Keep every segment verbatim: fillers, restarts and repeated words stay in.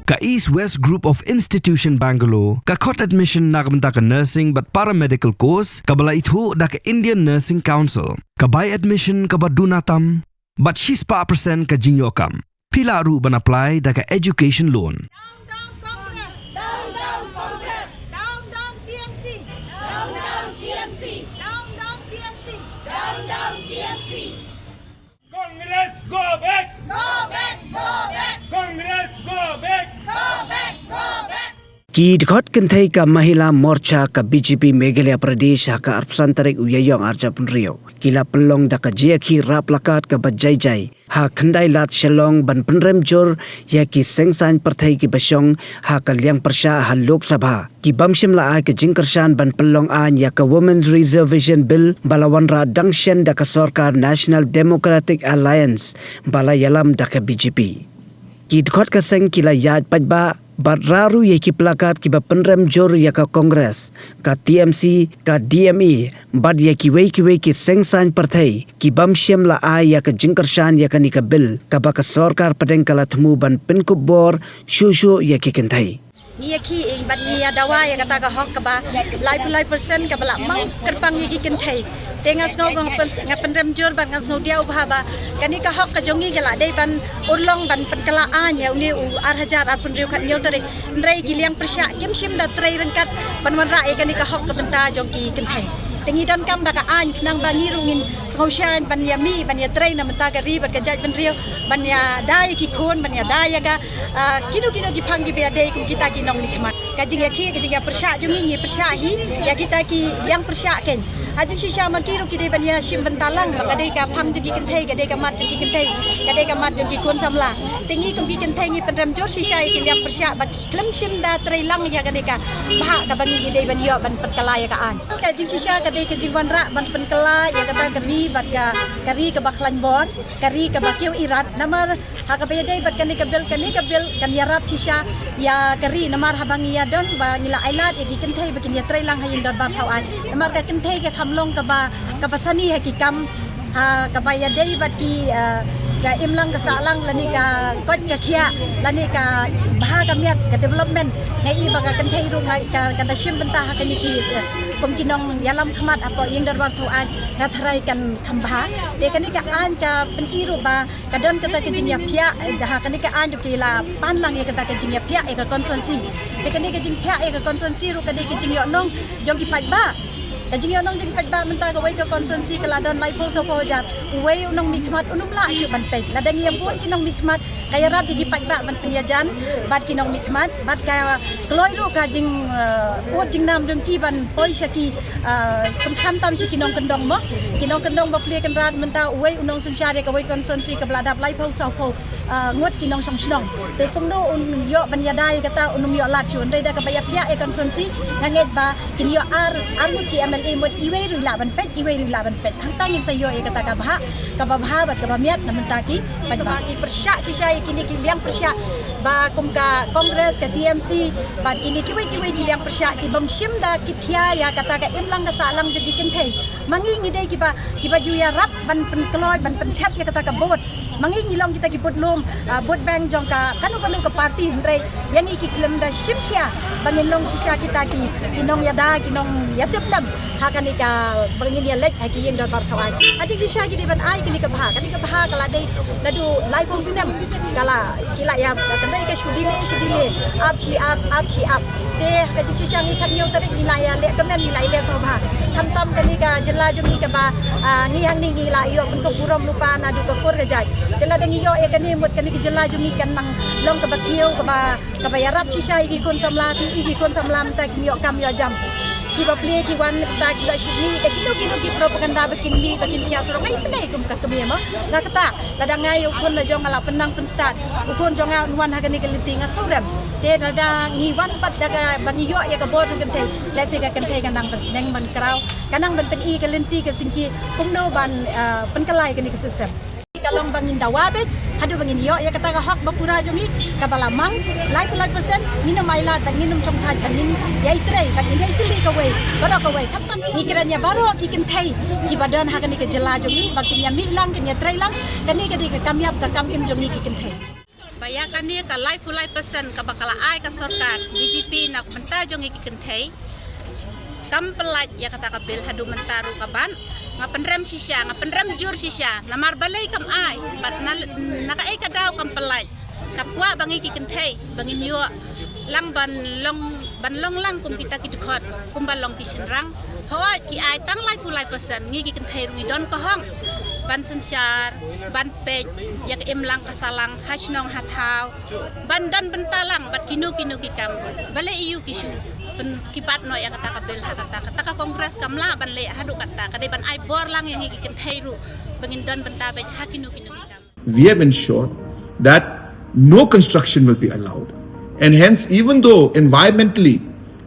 Ka East West Group of Institution Bangalore ka khot admission na ka bynta ka nursing bad paramedical course kaba la ithuh da ka Indian Nursing Council. Ka bai admission kaba duna tam bad shispah percent ka jingïoh kam. Phi lah ruh ban apply da ka education loan. Down, down, Congress! Down, down, Congress! Down, down, T M C! Down, down, T M C! Down, down, T M C! Down, down, T M C! Congress, go back! Go back, go back! Congress, go back! Go back, go back! Ki dkhot kynthei ka Mahila Morcha ka B J P Meghalaya Pradesh ha ka arphew san tarik u Ïaïong arphew hynriew ki la pynlong da ka jingïakhih rah plakat kaba jai jai ha Khyndailad Shillong ban pynrem jur ïa ki seng saiñ pyrthei kiba shong ha ka liang pyrshah ha Lok Sabha, ki bym shym la ai ka jingkyrshan ban pynlong aiñ ïa ka Women's Reservation Bill ba la wanrah dang shen da ka sorkar National Democratic Alliance ba la ïalam da ka B J P. Ki dkhot ka seng ki la ïaid paidbah bad rah ruh ïa ki plakat kiba pynrem jur ïa ka Congress, ka T M C, ka D M E bad ïa kiwei kiwei ki seng saiñ pyrthei ki bym shym la ai ïa ka jingkyrshan ïa kane ka bill kaba ka sorkar pdeng ka la thmu ban pynkup bor shuh shuh ïa ki kynthei. Ngi ïakhih bad ngi ïa dawa ïa kata ka hok kaba laiphew lai percent kaba la mang kyrpang ïa ki kynthei. Te nga sngew nga pyn-, nga pynrem jur bad nga sngew diaw bha ba kane ka hok ka jong ngi ka la dei ban urlong ban pynkylla aiñ ïa une u ar hajar arphew hynriew khathynñiew tarik. Hynrei ki liang pyrshah kim shym da trei ryngkat ban wanrah ïa kane ka hok ka bynta jong ki kynthei. Te ngi donkam da ka aiñ khnang ba ngi ruh ngin sngew shai ban ïa mih ban ïa trei na bynta ka ri bad ka jaitbynriew, ban ïa da ïa ki khun, ban ïa da ïa ka, ah, kino kino ki phang kiba ïa dei kum kita ki nongmihkhmat. Ka jingïakhih, ka jingïapyrshah jong ngi, ngi pyrshah hi ïa kita ki liang pyrshah kein. Ha jingshisha ma ki ruh ki dei ban ïa shim bynta lang ba ka dei ka phang jong ki kynthei, ka dei ka mat jong ki kynthei, ka dei ka mat jong ki khun samla. Te ngi kum ki kynthei ngi pynrem jur shisha ïa ki liang pyrshah ba khlem shim da trei lang ïa kane ka bhah kaba ngi dei ban ïoh ban pynkylla ïa ka aiñ. Ka jingshisha ka dei ka jingwanrah ban pynkylla ïa kata ka ri bad ka, ka ri kaba khlaiñ bor, ka ri kaba kiew irat. Namar ha kaba ïadei bad kane ka bill, kane ka bill kan ïarap shisha ïa ka ri, namar haba ngi ïa don ba ngi la ailad ïa ki kynthei ba kin ïa trei lang ha ïing dorbar thaw aiñ. Namar ka kynthei ka kham long kaba, kaba sani ha ki kam, ha kaba ïadei bad ki, eh, ka imlang ka sahlang lane ka koit ka khiah lane ka bha ka miat ka development. Nga i ba ka kynthei ruh nga ka, kan da shim bynta ha kane ki, eh, kum ki nongïalam khmat hapoh ïing dorbar thaw aiñ, nga tharai kan kham bha. Te kane ka aiñ ka pyni ruh ba ka don kata ka jingïaphiah, eh, ha kane ka aiñ ruh ki la pan lang ïa kata ka jingïaphiah ïa ka constituency. Te kane ka jingphiah ïa ka constituency ruh ka dei ka jingïohnong jong ki paidbah. Ka jingïohnong jong ki paidbah mynta kawei ka constituency ka la don laiphew sawphew hajar. Uwei u nongmihkhmat un ym lah shuh ban peit. Lada ngi ïa bun ki nongmihkhmat ka ïarap ïa ki paidbah ban pynïajan bad ki nongmihkhmat bad ka kloi ruh ka jing, eh, ud jingnam jong ki ban poi sha ki, eh, khamtam sha ki nongkyndong mo. Ki nongkyndong ba plie kynrad mynta uwei u nongsynshar ïa kawei constituency kaba la dap laiphew sawphew, ah, ngut ki nongshong shnong. Te kumno un ïoh ban ïada ïa kata, un ym ïoh lad shuh. Hynrei da kaba ïaphiah ïa constituency nga ngeit ba kin ïoh ar, ar ngut ki M L A mut iwei ruh i lah ban peit, iwei ruh i lah ban peit. Hangta ngin sa ïoh ïa kata ka bhah kaba bha bad kaba miat na bynta ki paidbah. Ngi pyrshah shisha ïa kine ki liang pyrshah ba kum ka Congress, ka T M C bad kine kiwei kiwei ki liang pyrshah ki bym shim da kit khia ïa kata ka imlang ka sahlang jong ki kynthei. Ma ngi ngi dei kiba, kiba ju ïarap ban pynkloi, ban pynthep ïa kata ka vote. Ma ngi ngi long kita ki vote lum, ah, vote bank jong ka kano kano ka party, hynrei ïa ngi ki khlem da shim khia ba ngin long shisha kita ki, ki nongïada, ki nongïatiplem ha kane ka ba ngin ïaleit ha ki ïing dorbar thaw aiñ. Ha jingshisha ki dei ban ai kane ka bhah, kane ka bhah ka la dei naduh laiphew snem ka la, ki la ïa, ka dei ka shu delay, shu delay, ap shi ap, ap shi ap. Te ha ka jingshisha ngi khathynñiew tarik ngi la ïa leh kmen, ngi la ïa leh sngewbha. Khamtam kane ka jylla jong ngi kaba, ah, ngi hangne ngi la ïoh pynkup burom lypa naduh ka kur ka jait. Te lada ngi ïoh ïa kane mut kane ka jylla jong ngi kan nang long kaba kiew, kaba, kaba ïarap shisha ïa ki khun samla, phi i ki khun samla mynta kim ïoh kam ïoh jam. Kiba plie ki wan mynta ki la shu mih da kino kino ki propaganda ba kin mih ba kin thiah surok. Nga isynei kum ka kmie mo. Nga kata, lada nga ïa u khun la jong nga la pynnang pynstad, u khun jong nga un wan ha kane ka lynti nga sngewrem. Te lada ngi wan pat da kaba ngi ïoh ïa ka bor jong kynthei, lehse ka kynthei ka nang ban sneng ban kraw, ka nang ban pyni ka lynti ka syngki kumno ban, ah, pynkylla ïa kane ka system. Ka long ba ngin dawa beit haduh ba ngin ïoh ïa kata ka hok ba pura jong ngi kaba la mang. Laiphew lai percent ngin ym ailad bad ngin ym shongthait bad ngin ïai trei bad ngin ïai tylli kawei baroh kawei. Khamtam ngi kren ïa baroh ki kynthei kiba don ha kane ka jylla jong ngi ba kin ïa mih lang, kin ïa trei lang. Kane ka dei ka kam ïap ka kam im jong ngi ki kynthei. Ïa kane ka laiphew lai percent kaba ka la ai ka sorkar B J P na ka bynta jong ngi ki kynthei, kam pynlait ïa kata ka bill haduh mynta ruh ka ban. Nga pynrem shisha, nga pynrem jur shisha, namar balei kam ai, bad na, na kaei ka daw kam pynlait. Kam kwah ba ngi ki kynthei ba ngin ïoh lang ban long, ban long lang kum kita ki dkhot, kumba long ki shynrang. Hooid, ki ai tang laiphew lai percent, ngi ki kynthei ruh ngi don ka hok ban synshar, ban peit ïa ka imlang ka sahlang ha shnong ha thaw, ban don bynta lang bad kino kino ki kam. Balei ïa u ki shu pyn, ki bat noh ïa kata ka bill ha kata, kata ka Congress kam lah ban leh haduh katta, ka dei ban ai bor lang ïa ngi ki kynthei ruh ba ngin don bynta beit ha kino kino ki kam. We have ensured that no construction will be allowed. And hence, even though environmentally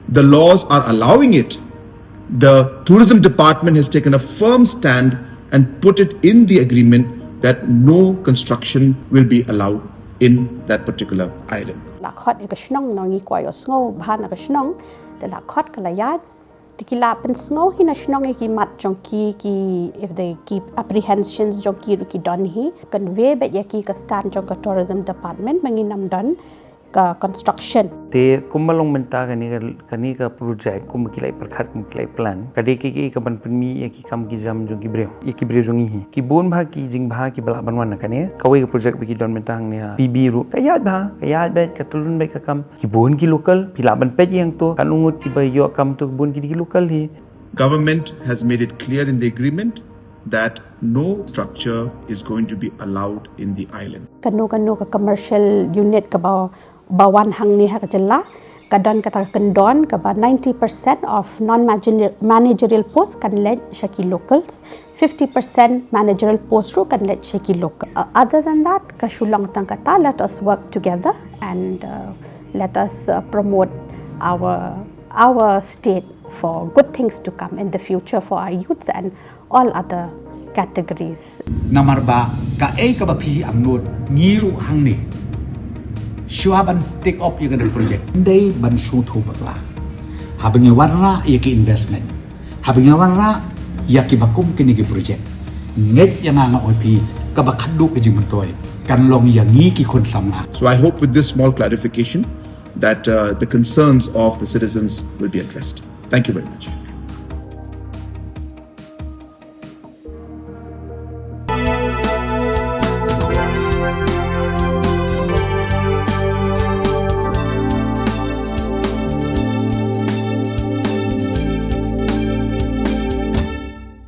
the laws are allowing it, the tourism department has taken a firm stand and put it in the agreement that no construction will be allowed in that particular island. La khot ïa ka shnong, ngi kwah ïohsngew bha na ka shnong, da la khot ka la ïaid. Te ki la pynsngew hi na shnong ïa ki mat jong ki, ki, if they keep apprehensions jong ki ruh ki don hi. Convey beit ïa ki ka stand jong ka tourism department ba ngin ym don ka construction. Te kumba long mynta kane ka, kane ka project, kumba ki la pyrkhat, kumba ki la plan, ka dei ka, ka, ka ban pynmih ïa ki kam ki jam jong ki briew, ïa ki briew jong ngi hi. Ki bun bha ki jingbha kiba lah ban wan na kane. Kawei ka project ba ki don mynta hangne ha P B ruh, ka ïaid bha, ka ïaid beit, ka tyllun beit ka kam. Ki bun ki local, phi lah ban peit ïa to, katno ngut kiba ïoh kam to, ki bun ki dei ki local hi. Government has made it clear in the agreement that no structure is going to be allowed in the island. Kano kano ka commercial unit kaba, ba wan hangne ha ka jylla, ka don kata ka kyndon kaba ninety percent of non-managerial post kan leit sha ki locals, fifty percent managerial post ruh kan leit sha ki local. Uh, other than that, ka shu long tang kata, let us work together and, uh, let us, uh, promote our, our state for good things to come in the future for our youths and all other categories. Namar ba kaei kaba phi angnud, ngi ruh hangne, shuwa ban take up ïa kane ka project, dei ban sngewthuh bakla. Haba ngi wanrah ïa ki investment, haba ngi wanrah ïa kiba kum kine ki project, ngeit ïa nga, nga ong ïa phi, kaba khadduh ka jingmyntoi kan long ïa ngi ki khun samla. So I hope with this small clarification that, uh, the concerns of the citizens will be addressed. Thank you very much.